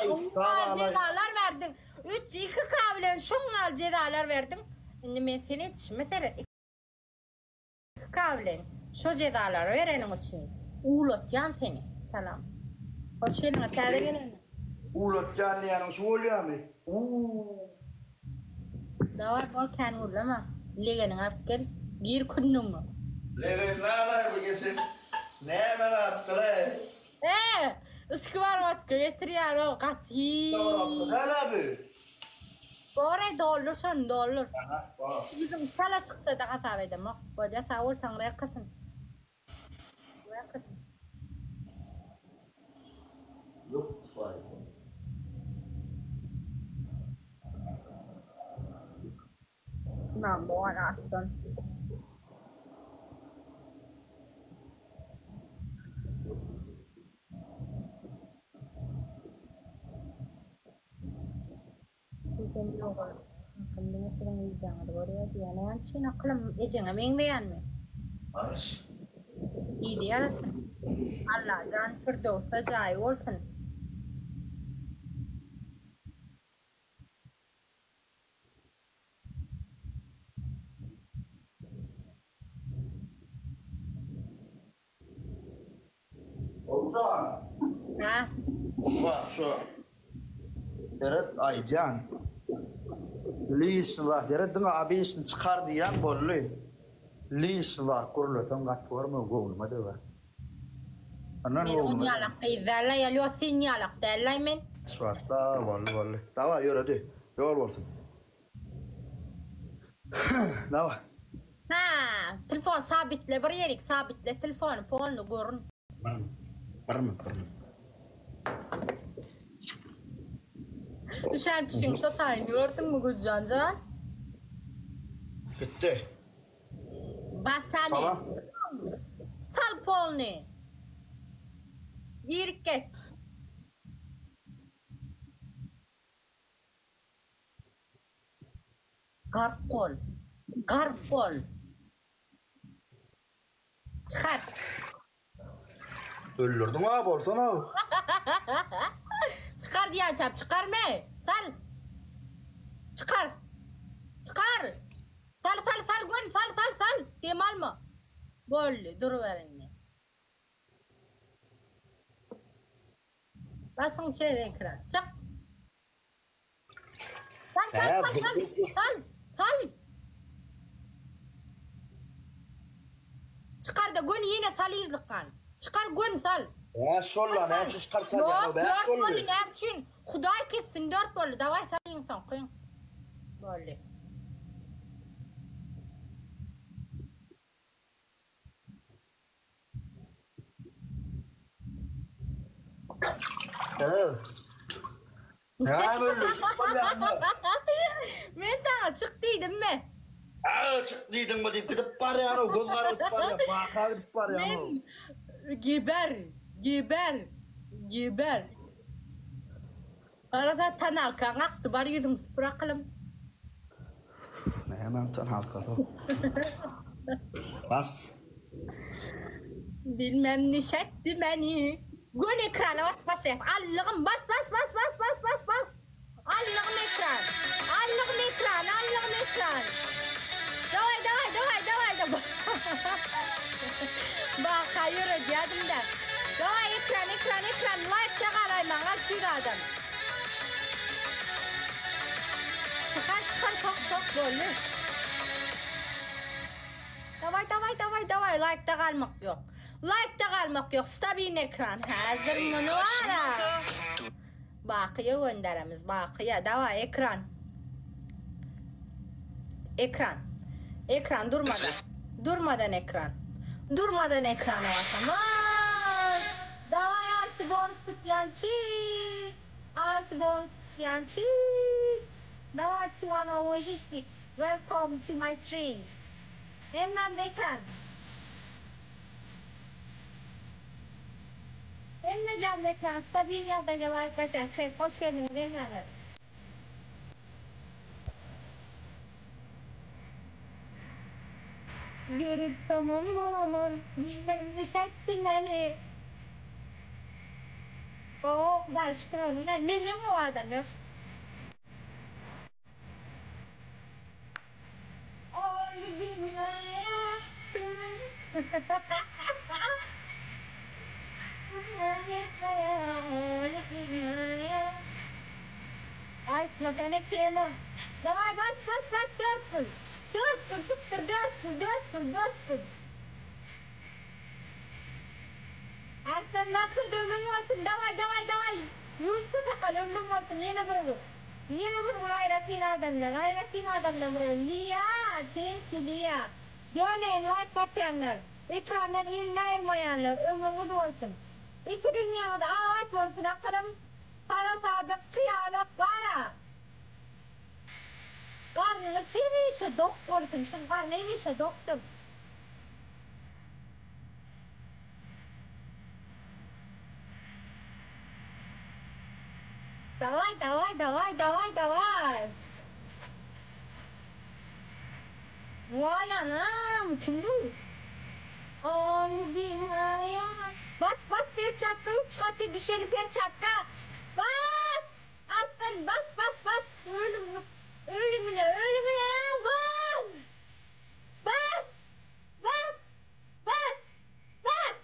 Ýok, 3K Şoň jezalar berdiň. 3 2K bilen şoň ýaly jezalar berdiň. Indi men seni etişime seret. 2K bilen şo jezalary bereniň üçin uwlatýan seni. Salam. Hoş geldiňiz täze gelenler. Uwlatýan diýýäniň şu bolýamy? Uww. Daway bol kän gürleme. Legeniňi alyp gel. Gir kündügiňe. Legenini alaý bu eşek. Näme zatdyr-aý? He, yşky-barwatka getirýär-ow gaty. Dogry, hälä bu. Bor-aý doldur şony doldur. Aha, bor. Ýüzüň çala çyksa-da hasap edemok. Bolýa sag bol taňryýalkasyn. Taňryýalkasyn. Ýok baý. Number one atsyn. Ejem ýogalyp, kakam diňe siziň wideoňyzy görýär diýýär. Näme üçin akylym ejeňe meňzeýänmi? Baryş. Idi ýarasyn. Allajan Firdöwsde jaýy bolsun. Oguljan. Hä? Bak şu Seret aýdýan. Lişni zat seret diňe obişni çykar diýýän boldy. Lişni zat gürleseň gaty görme göwnüme döwer. Ondan Men on ýalak gyz däl-aý, alýo sen ýalak däl-aý men. Şu wagtda boldy boldy. Dawaý ýöredi. Ýol bolsun. Dawaý. Ha, telefon sabitle bir ýerik sabitle telefony polny görün. Bir minut, bir minut, bir minut. Düşen pişiň şo taýyny gördüňmi Güljan jan? Gitdi. Basany. Salam. Sal. Sal polny. Girip get. Gark bol. Gark bol. Çykar. Öldürdiň-a bolsana. Çykar diýýänçäm çykarmy? Sal. Çykar. Çykar. Sal sal sal gön sal sal sal. Dem alma. Boldy duruber indi. Basyň çez ekran. Çyk. Sal sal sal sal sal sal. Çykarda göni ýene sal yzlykgan. Çykar göni sal. Bäş şol la näme üçin çykaryp salýan o bäş Dört boldy boldy. näme üçin? Hudaý kessin dört boldy. Daway salyň soňkyň. Boldy. Näme öldü? Çyk bolýarmy? Men saňa çyk diýdimmi? Aa, çyk diýdiňmi diýip gidip barýan o göz garalyp barýan, baka gidip barýan o. Men geber, geber, geber. Garasa tanalkaň akdy bar ýüzüň süpür akylym. Nämäň tanalkasy o? Bas. Bilmem nişetdi meni. Göni ekrana basyp başlaýas. Allygym bas bas bas bas bas bas bas. Allygym ekran. Allygym ekran, allygym ekran. Daway daway daway daway daway. Baka ýöredýädim-dä. Daway ekran ekran ekran laýkda galaýmaň 600 adam. Çykar çykar sok sok boldy. Daway daway daway daway laýkda galmak ýok. Laýkda galmak ýok stabilny ekran häzir muny bara. Bakyýa gönderemiz bakyýa daway ekran. Ekran. Ekran durmadan. Durmadan ekran. Durmadan ekrana basamaz. Daway arsi bonus tutýançy. Arsi bonus tutýançy. Daway Siwana Welcome to my stream. Hemmämiz ekran. Hemmejämiz ekran stabil ýagdaýda laýk basýas şeýh hoş geldiňiz hemmäňiz. Görüp soňum bolan bilmem nişetdi meni. Oh, Hudaý şükür onuň menden gowy adam ýok. Aýtmasana tema. Daway bas bas bas 400. 400 sypdyr 400 400 400. Arslan maksat ömrüň bolsun daway daway daway ýuwutma sakal ömrüň bolsun ýene bir gün ýene bir gün aýratyn adamdan aýratyn adamdan bir gün Liýa thank you Liýa döneýin laýk basýanlar ekrandan elini aýyrmaýanlar ömrüňiz bolsun iki dünýäňiz abat bolsun akylym parasadyk hyýalyk gara garnyňyz hemişe dok bolsun şuň garny hemişe dokdur. Daway daway daway daway daway. Vay anam kim bu? Bas bas perçatka üç gaty düşeli perçatka. Bas! Aferin bas bas bas. Ölüm ölümüne ölümüne bas! Bas! Bas! Bas! Bas!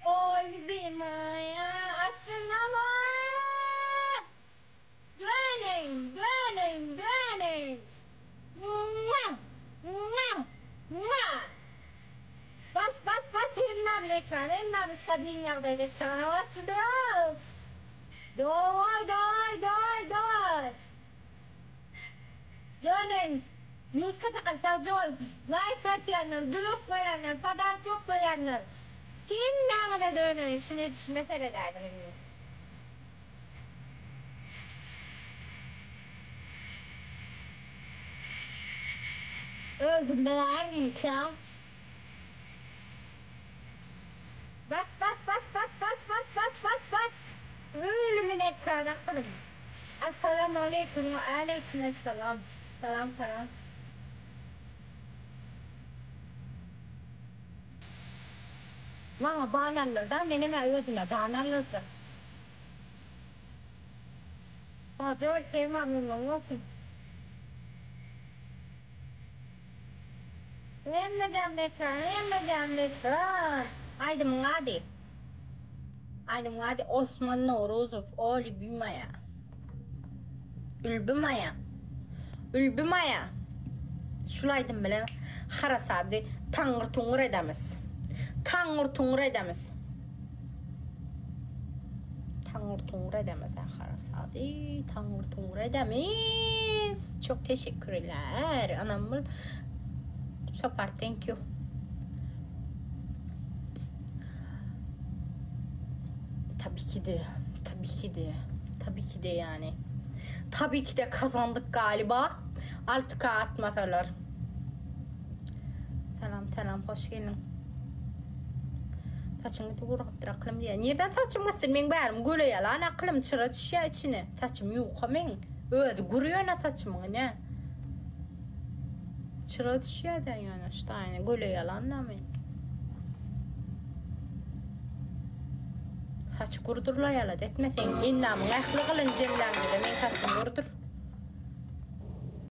Olbimaya aslına Dönün, dönün, dönün. Mua, mua, mua. Bas, bas, bas elini ekran, elini istediğin ýagdaýda sana basdyr. Daway, daway, daway, daway. Dönün. Ýurtda sagja bol. Laýk basýanlar, gül goýanlar, podarok goýanlar. Hemmäňize döneýin, şuny edişime seredäýdiň indi. Özümden aýrylýan. Bas bas bas bas bas bas bas bas bas. Ölümüne ekrana kylyn. Assalamu aleýkum we aleýkum essalam. Salam salam. Maňa ban aldyrda menem-ä özüme ban aldyrjak. Sagja bol Perman ömrüň bolsun. Hemmeden beter, hemmeden beter. Aýdymyň ady. Aýdymyň ady Osman Nowruzow, O lýubimaya. Ülbimaya. Ülbimaya. Şul aýdym bilen harasady taňňyr-tuňňur edemiz. Taňňyr-tuňňur edemiz. Taňňyr-tuňňur edemiz harasady. Taňňyr-tuňňur edemiz. Çok teşekkürler. Anam bul. Sopar thank you. Tabii ki de. Tabii ki de. Tabii ki de yani. Tabii ki de kazandık galiba. 6K atmasalar. Salam salam hoş gelin. Saçyň gidi gurgupdyr akylym diýýär. Nirden saçym gitsin meň bärim göle ýalan akylym çyra düşýär içine. Saçym ýuka meň. Özi gür ýöne saçymyň ine. Çyra düşýär-de ýöne ştaýny göle ýalan-da men. Saç gurdurla ýalat etme seň endamyň ähli gylyny jemläňde meň saçym gurdur.